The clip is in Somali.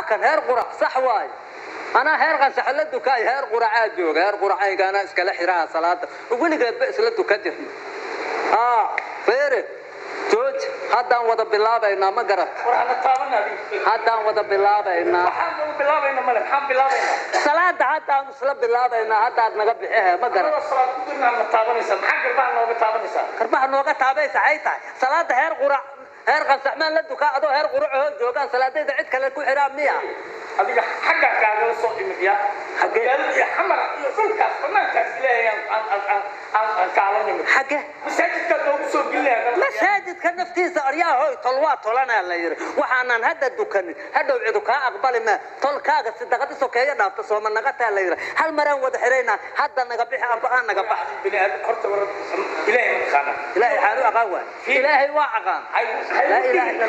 Kan heer qurac sax waaye. Anaa heer qansax la dukaay, heer quracaa jooga, heer quracayga anaa iskala xiraha salaada, weligeedba isla dukan jirna. Haa, feere jooj, haddaan wada bilaabaynaa, ma garat? War hana taaban adiga. Haddaan wada bilaabaynaa. Waxaan ugu bilaabayna male, maxaan bilaabaynaa? Salaada haddaan isla bilaabaynaa, haddaad naga bixihe, ma garat? Anagoo salaad ku jirnaa ma taabanaysaa? Maxaa garbaha nooga taabanaysaa? Garbaha nooga taabaysa ay tahay salaada heer qurac, heer qansax maan la dukaa, adoo heer qurac hoo joogaan salaadayda cid kale ku xiraa miya? Adiga xaggaa kaagala soo imid ya. Xaggee? Magaalada iyo xamar iyo dhulkaas banaankaas Ilaahay aan kaala nimid. Xagge? Masaajidkaad noogu soo gelinaya. Masaajidka naftiisa aryaa hoy, tol waa tolanaa la yidhi. Waxaanan hadda dukanin hadhow cidu kaa aqbali maa. Tolkaaga sidaqadi sokeeyo dhaafta sooma naqataa la yidhi. Hal maraan wada xiraynaa, hadda naga bixi amba aan naga bax. Bini aadam horta, war Ilaahay ma taqaanaa? Ilaahay xaalu aqaan waay, Ilaahay waa aqaan. Laa ilaaha illa.